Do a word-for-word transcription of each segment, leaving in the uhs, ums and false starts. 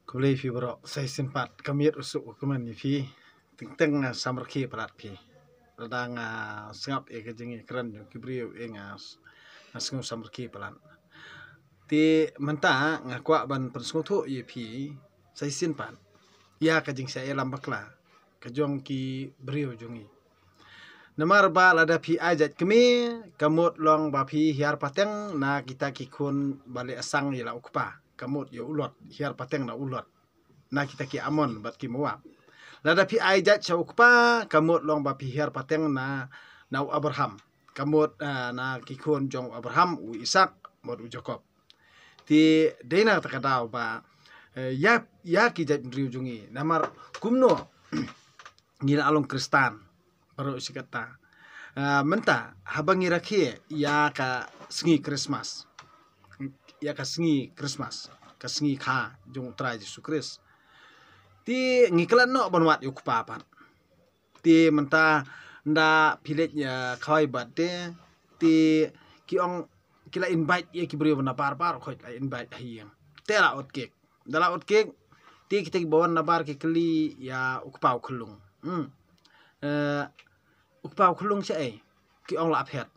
Khublei phi baroh, sa shisien pat ka miet u suk u kmen ïa phi. Teng teng nga samrkhie palat phi. Lada nga sngap ïa ka jingïakren jong ki briew, eh, nga s-, nga sngew samrkhie palat. Te mynta nga kwah ban pynsngewthuh ïa phi sa shisien pat ïa ka jingshah ïalam bakla ka jong ki briew jong ngi. Namar ba lada phi ai jait kmie, ka mut long ba phi hiar pateng na kita ki khun ba leh asang ïa la u kpa. Ka mut ïa u Lot, hiar pateng na u Lot, na kita ki Amon bad ki Moab. Lada phi ai jait sha u kpa, ka mut long ba phi hiar pateng na, na u Abraham. Ka mut, ah, na ki khun jong u Abraham, u Isak bad u Jakob. Te dei na kata ka daw ba, eh, ïa, ïa ki jaitbynriew jong ngi, namar kumno ngi la long Khristan baroh shi katta. Ah, mynta haba ngi rakhe ïa ka sngi Christmas, ïa ka sngi Christmas, ka sngi kha jong U Trai Jisu Khrist, te ngi klet noh ban wad ïa u kpa pat. Te mynta nda phi leit, ah, khawai birthday, te ki ong ki la invite ïa ki briew na bar bar, khot la invite ha ïing. Te la ot cake. Da la ot cake, te kita kiba wan na bar ki kylli ïa u kpa u khyllung. Hmm. Eh, u kpa u khyllung shaei? Ki ong la phet.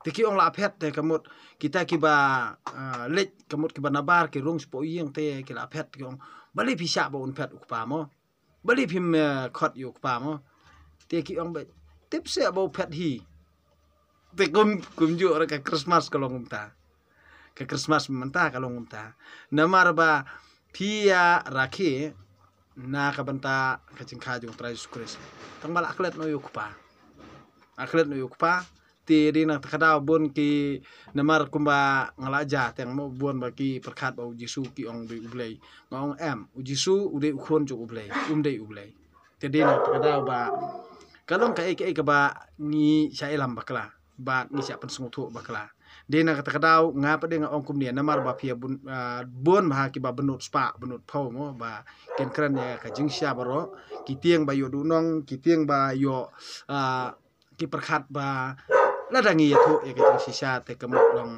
Te ki ong la phet, te ka mut kita kiba, ah, leit, ka mut kiba na bar ki rung shapoh ïing, te ki la phet, ki ong, balei phi shah ba un phet u kpa mo? Balei phim, eh, khot ïa u kpa mo? Te ki ong ba, tip seh ba u phet hi. Te kum, kumjuh ruh ka Christmas ka long kumta. Ka Christmas mynta ka long kumta. Namar ba phi ïa rakhe na ka bynta ka jingkha jong U Trai Jisu Khrist. Tang ba la klet noh ïa u kpa. La klet noh ïa u kpa. Te dei na kata ka daw bun ki, namar kumba nga la jia teng mo, bun ba ki pyrkhat ba U Jisu ki ong dei U Blei. Nga ong em, U Jisu u dei u khun jong U Blei, um dei U Blei. Te dei na kata ka daw ba ka long kaei kaei kaba ngi shah ïalam bakla, ba ngi shah pynsngewthuh bakla. Dei na kata ka daw nga pat de nga ong kumne, namar ba phi ïa bun, ah, bun bha kiba bynnud spah bynnud phew mo, ba kin kren ïa ka jingshisha baroh, ki tieng ba ïoh duhnong, ki tieng ba ïoh, ah, ki pyrkhat ba lada ngi ïathuh ïa ka jingshisha te ka mut long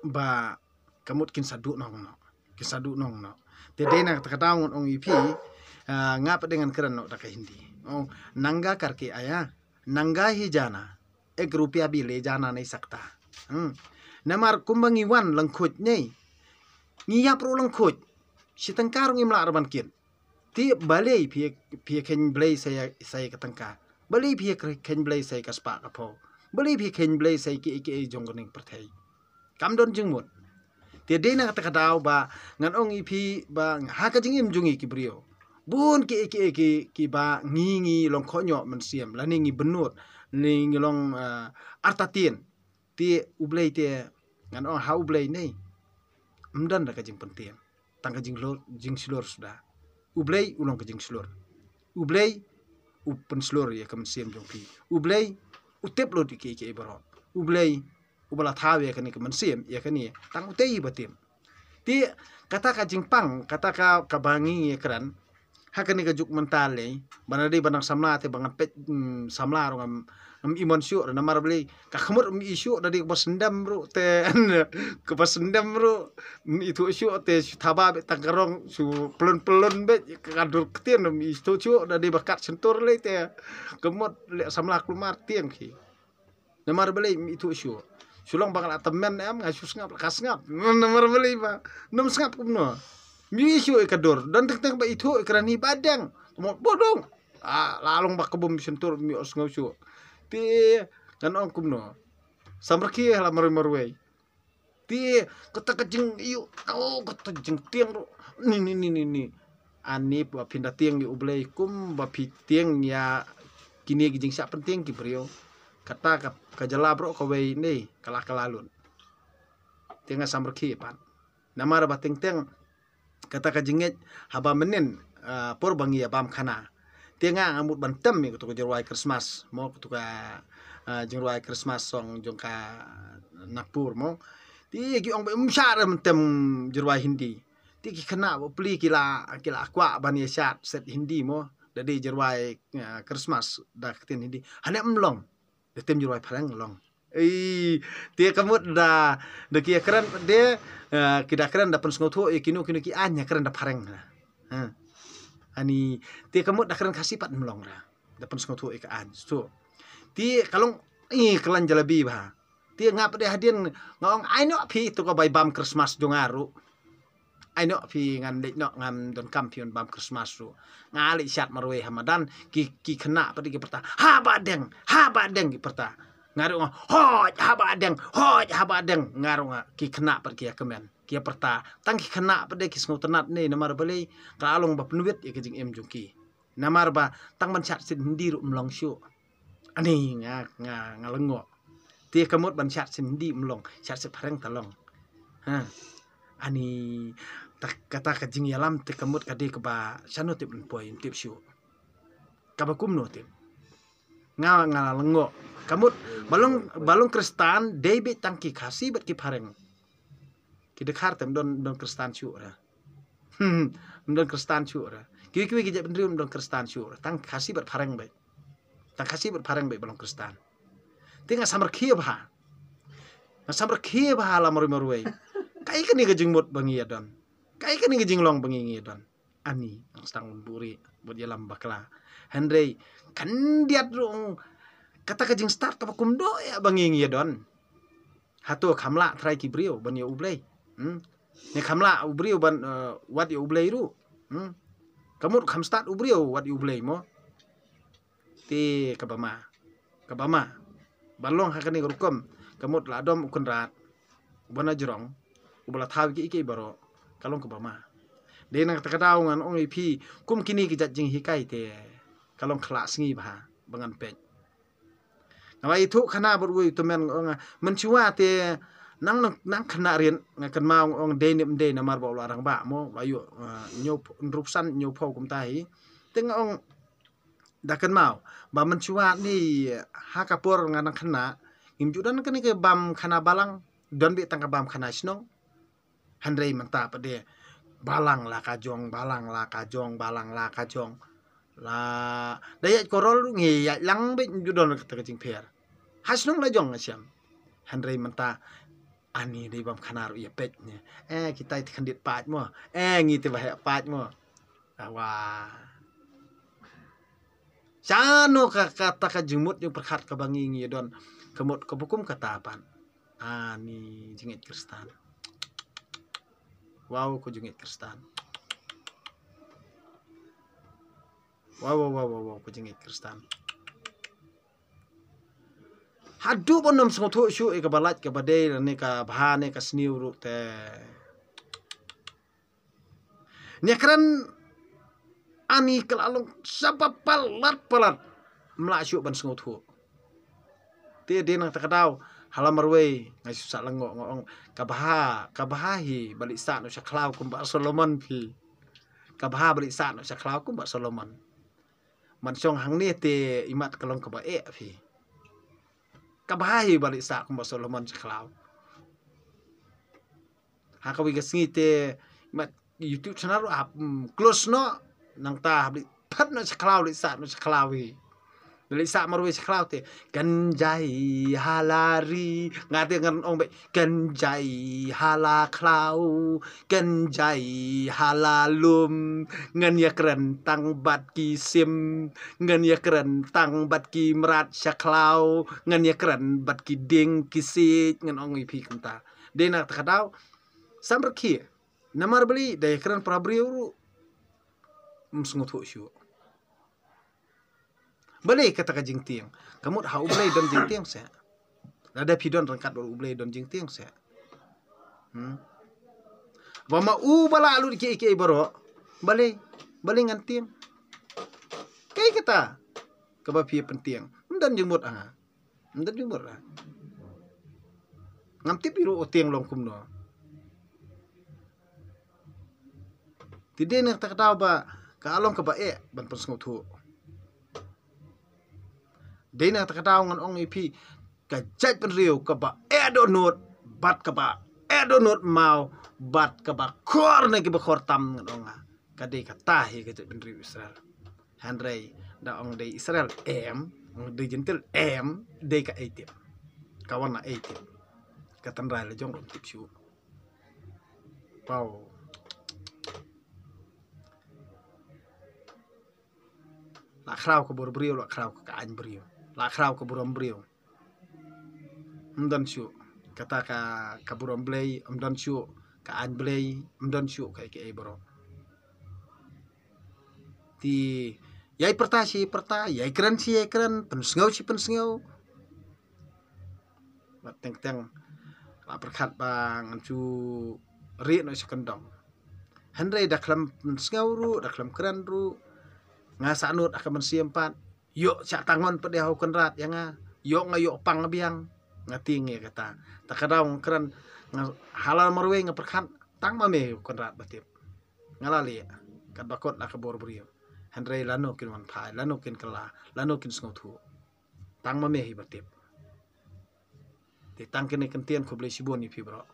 ba ka mut kin sa duhnong noh. Kin sa duhnong noh. Te dei na kata ka daw ngan ong ïa phi, ah, nga pat de ngan kren noh da ka Hindi. Ong, nanga karke aaya, nanga hi jana, ek rupya bhi le jana nahi sakta. Hmm. Namar kumba ngi wan lyngkhuid ne, ngi ïap ruh lyngkhuid. Shi tyngka ruh ngim lah ruh ban kit. Te balei phi, phi kheiñ Blei sa ïa, sa ïa ka tyngka? Balei phi kheiñ Blei sa ïa ka spah ka phew? Balei phi kheiñ Blei sa ïa kiei kiei jong kane ka pyrthei? Kam don jingmut. Te dei na kata ka daw ba ngan ong ïa phi ba ha ka jingim jong ngi ki briew, bun kiei kiei ki, kiba ngi, ngi long khohñioh mynsiem, lane ngi bynnud, ne ngi long, eh, artatien. Te U Blei te, ngan ong ha U Blei ne, ym don da ka jingpyntieng, tang ka jinglor, jingshlur suda. U Blei u long ka jingshlur. U Blei u pynshlur ïa ka mynsiem jong phi. U Blei u tip lut ïa kiei kiei baroh. U Blei uba la thaw ïa kane ka mynsiem, ïa kane, tang utei ba tip. Te kata ka jingpang, kata ka, kaba ngi ïakren ha kane ka juk mynta lei, ba na dei ba nang samla te ba ngan peit, mm, samla ruh ngam, ngam imon shuh, namar balei, ka khmut ym i shuh da dei kaba syndem ruh te, kaba syndem ruh ym ithuh shuh te, shu thaba beit tang ka rong, shu pylun pylun beit ka dur ktien, ym ithuh shuh da dei ba kat shyntur lei te, ka mut leh samla kulmar tieng ki. Namar balei ym ithuh shuh. Shu long ba nga la tymmen em, nga shu sngap, la ka sngap. Namar balei ba, ym sngap kumno. Ym ithuh ïa ka dur. Don teng teng ba ithuh ïa ka rani ba dang. Mo bodong. Ah, la long ba ka bym shyntur, ym ïohsngew shuh. Te ngan ong kumno. Samrkhie la marwei marwei. Te kata ka jing, ïoh, oh, kata jingtieng ruh. Ni, ni, ni, ni, ni. Ani ba phin da tieng ïa U Blei kum ba phi tieng ïa kine ki jingshah pyntieng ki briew. Kata ka, ka jylla baroh kawei ne, ka la, ka la lut. Te nga samrkhie pat. Namar ba teng teng kata ka jingngeit haba mynnin, ah, por ba ngi ïa bam khana. Te nga nga mut ban tem ïa katu ka jingrwai Christmas, mo, katu ka, ah, jingrwai Christmas song jong ka Nagpur, mo. Te ki ong ba ym shah re ban tem jingrwai Hindi. Te ki khynnah bapli ki la, ki la kwah ban ïa shad set Hindi, mo. Da dei jingrwai, ah, Christmas da ka ktien Hindi. Hane ym long. Da tem jingrwai phareng long. Ei, te ka mut da, da ki ïa kren pat de, eh, ki da kren da pynsngewthuh ïa kino kino ki aiñ ïa kren da phareng. Ha. Ani, te ka mut da kren Khasi pat ym long ra. Da pynsngewthuh ïa ka aiñ. So. Te ka long, ei, ka lain jalebi bha. Te nga pat de hadien nga ong, ai noh phi to ka bai bam Christmas jong nga ruh. Ai noh phi, ngan leit noh, ngam donkam phi un bam Christmas ruh. Nga leit shat marwei ha madan, ki, ki khynnah pat de ki pyrta, ha Bah Deng, ha Bah Deng, ki pyrta. Nga ruh nga, hoi ha Bah Deng, hoi ha Bah Deng. Nga ruh nga, ki khynnah pat ki ïa kmen, ki ïa pyrta. Tang ki khynnah pat de ki sngewtynnat ne, namar balei, ka la long ba pynwit ïa ka jingim jong ki. Namar ba tang ban shat sien Hindi ruh ym long shuh. Ani nga, nga, nga lyngngoh. Te ka mut ban shat sien Hindi ym long, shat sien phareng te long. Ha. Ani, ta, kata ka jingïalam te ka mut ka dei kaba shano tip, ym poi, ym tip shuh. Kaba kumno tip. Nga, nga lyngngoh. Ka mut ba long, ba long Khristan dei beit tang ki Khasi bad ki phareng. Ki Dkhar te ym don, ym don Khristan shuh ra. Hmm, ym don Khristan shuh ra. Kiwei kiwei ki jaitbynriew ym don Khristan shuh ra. Tang Khasi bad phareng beit. Tang Khasi bad phareng beit ba long Khristan. Te nga samrkhie bha. Nga samrkhie bha la marwei marwei. Kaei kane ka jingmut ba ngi ïa don. Kaei kane ka jinglong ba ngi ngi ïa don. Ani, nga sdang bun buhrieh, bad ïalam bakla. Hynrei, khyndiat ruh, kata ka jingstad kaba kumno ïa ba ngi ngi ïa don. Hato kham lah trai ki briew ban ïa U Blei. Hmm? Ne kham lah u briew ban, eh, wad ïa U Blei ruh. Hmm? Ka mut kham stad u briew wad ïa U Blei mo. Te kaba ma. Kaba ma. Ban long ha kane ka rukom. Ka mut la dom u Kynrad. Uba na jrong. Uba la thaw ïa kiei kiei baroh. Ka long kaba ma. Dei na kata ka daw ngan ong ïa phi. Kum kine ki jait jinghikai te. Ka long khlad sngi bha. Ba ngan peit. Nga la ïathuh khana bad uwei u tymmen nga ong, ah, mynshuwa te nang, nang, nang khynnah rit nga kynmaw nga ong dei ne ym dei namar ba u la rangbah mo, u la ïoh, ah, hynñiew, hynriewphew san, hynñiewphew kumta hi. Te nga ong da kynmaw ba mynshuwa ne ha ka por nga nang khynnah ngim ju don kane ka bam khana balang, don beit tang ka bam khana shnong. Hynrei mynta pat de balang la ka jong, balang la ka jong, balang la ka jong. La da ïaid korol ruh ngi ïaid lang beit, ym ju don kata ka jingpher. Ha shnong la jong nga shem. Hynrei mynta ani dei bam khana ruh ïa peit ne. Eh, kita te khyndiat paid mo. Eh, ngi te ba heh paid mo. Awa. Shano ka, kata ka jingmut jingpyrkhat kaba ngi ngi don. Ka mut kaba kum kata pat. Ani jingngeit Khristan. Wow, ko jingngeit Khristan. Wow, wow, wow, wow, wow, ko jingngeit Khristan. Haduh ban ym sngewthuh shuh ïa kaba lait kaba dei ne ka bha ne ka sniew ruh te. Nia kren ani ka la long sha ba palat palat. Ym lah shuh ban sngewthuh. Te dei na kata ka daw ha la marwei nga shu sah lyngngoh nga ong ka bha, ka bha hi ba leit sah noh sha khlaw kum Bah Solomon phi. Ka bha ba leit sah noh sha khlaw kum Bah Solomon. Man shong hangne te imat ka long kaba eh phi. Ka bha hi ba leit sah kum Bah Solomon sha khlaw. Ha kawei ka sngi te mat YouTube channel ruh hap, mm, close noh. Nangta hap leit phet noh sha khlaw, leit sah noh sha khlaw hi. Leit sah marwei sha khlaw te. Kan jai ha la ri. Nga te ngan ong beit kan jai ha la khlaw. Kan jai ha la lum. Ngan ïa kren tang bad ki sim. Ngan ïa kren tang bad ki mrad sha khlaw. Ngan ïa kren bad ki dieng ki siej. Ngan ong ïa phi kumta. Dei na kata ka daw. Samrkhie. Namar balei da ïa kren para briew ruh ym sngewthuh shuh. Balei kata ka jingtieng? Ka mut ha U Blei don jingtieng seh. Lada phi don ryngkat bad U Blei don jingtieng seh. Hmm. Ba ma u ba la lut kiei kiei baroh. Balei, balei ngan tieng? Kaei kata kaba phi pyntieng? Ym don jingmut ha nga. Ym don jingmut ha nga. Ngam tip ïa u tieng long kumno. Te dei na kata ka daw ba ka long kaba eh ban pynsngewthuh. Dei na kata ka daw ngan ong ïa phi ka jaitbynriew kaba eh dohnud bad kaba eh dohnud maw bad kaba khor na kiba khor tam ngan ong nga. Ka dei kata hi ka jaitbynriew Israel. Hynrei da ong dei Israel em, ong dei Jentil em, dei kaei tip. Ka wan na ei tip. Ka tynrai la jong ruh ym tip shuh. Paw. La khraw ka bor briew, la khraw ka aiñ briew. La khraw ka burom briew. Ym don shuh. Kata ka, ka burom Blei, ym don shuh. Ka aiñ Blei, ym don shuh ka ei ka ei baroh. Te, ïai pyrta shi pyrta, ïai kren shi ïai kren, pynsngew shi pynsngew. Bad teng teng, la pyrkhat ba ngan shu rieh noh sha kyndong. Hynrei da khlem pynsngew ruh, da khlem kren ruh. Nga sah nud ha ka mynsiem pat. Ïoh sha tang ngon pat de ha u Kynrad ïa nga. Ïoh nga ïoh pang biang. Nga tieng ïa kata. Ta ka daw nga kren, nga hala marwei nga pyrkhat. Tang ma me u Kynrad ba tip. Nga la leh. Katba kot la ka bor briew. Hynrei lano kin wan phai, lano kin kylla, lano kin sngewthuh. Tang ma me hi ba tip. Te tang kine kyntien, khublei shibun ïa phi baroh.